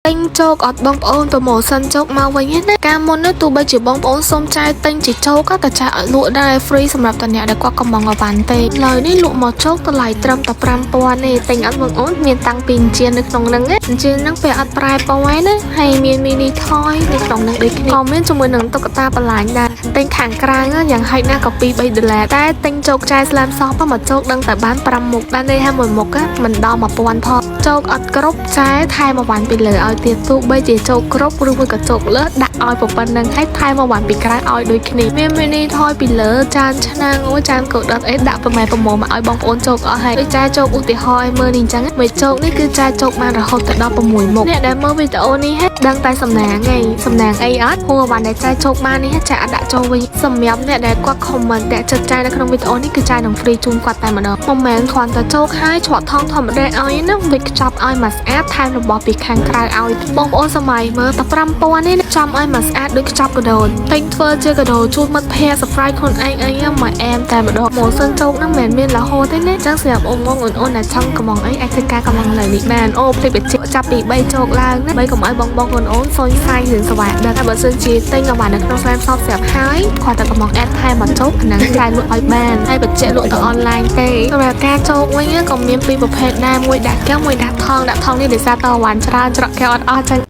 ទិញជោគអត់បងប្អូន promotion ជោគមកវិញណាកាលមុននោះទោះបីជាបងប្អូនសុំចាយទិញជាជោគក៏ចាយអត់លក់ដែរ free សម្រាប់តអ្នកដែលគាត់កំងអវ៉ាន់ទេឥឡូវនេះលក់មកជោគតម្លៃត្រឹមតែ5000ទេទិញអត់បងប្អូនមានតាំងពីអញ្ជៀននៅក្នុងហ្នឹងណាអញ្ជៀនហ្នឹងពេលអត់ប្រែពណ៌ណាហើយមាន mini toy នៅក្នុងហ្នឹងដូចគ្នាក៏មានជាមួយនឹងតុក្កតាបន្លាញដែរទិញខាងក្រៅយ៉ាងហោចណាស់ក៏2 3ដុល្លារតែទិញជោគចាយ Slam Shop មកជោគដឹងតែបាន5មុខបានន័យថាមួយមុខមិនដល់1000ផងជោគអត់គ្រប់ចាយថែមអវ៉ាន់ពីលើឲ្យទៀតទោះបីជាជោគគ្រប់ឬមួយក៏ជោគលើសដាក់ឲ្យប៉ុណ្្នឹងហើយថែមអវ៉ាន់ពីក្រៅឲ្យដូចគ្នាមាន mini toy ពីលើចានឆ្នាំងអូចានកោដិតអីដាក់ប្រម៉ែប្រមមកឲ្យបងប្អូនជោគអស់ហើយដូចចាយជោគឧទាហរណ៍ឲ្យមើលនេះអញ្ចឹងមួយជោគនេះគឺចាយជោគបានរហូតទៅដល់6មុខអ្នកដែលមើលវីដេអូនេះហើយដឹងតែសំណាងឯងសំណាងអីអត់ហួរអវ៉ាន់ដែលចាយជោគបាននេះចាយអត់ដាក់ចូលវិញសម្រាប់អ្នកដែលគាត់ comment តាក់ចិត្តចាយនៅក្នុងវីដេអូនេះគឺចាយនឹង free ជូនគាត់តែម្ដងមិនមែនគ្រាន់តែជោគហើយច្រកថងធម្មតាឲ្យណាវិចខ្ចប់ឲ្យមកស្អាតថែមរបស់ពីខាងក្រៅឲ្យបងប្អូនសម័យមើលតែ5000នេះចំឲ្យមកស្អាតដូចខ្ចប់កដោទិញធ្វើជាកដោជូនមិត្តភ័ក្តិ surprise ខ្លួនឯងអីមកអែមតែម្ដងម៉ូសិនជោគហ្នឹងមិនមែនមានរហូតទេណាចឹងសម្រាប់អូនបងអូនដែលចង់កំងអីអាចធ្វើការកំងលើនេះបានអូភ្លេចបញ្ជាក់ចាប់ពី3ជោគឡើងណាបីកុំឲ្យបងបងអូនអូនសុយសាយរឿងសវ៉ាដឹងតែបើសិនជាទិញអវ៉ាន់នៅក្នុង Slam Shop ស្រាប់ហើយគ្រាន់តែកំងអេតថែមមកជោគអាហ្នឹងចាយលក់ឲ្យបានហើយបញ្ជាក់លក់ទៅអនឡាញទេសម្រាប់ការជោគវិញក៏មានពីរប្រភេទដែរមួយដាក់កែវមួយដាក់ថងដាក់ថងនេះដោយសារតអវ៉ាន់ច្រើនច្រកកែវអត់អស់ចឹង។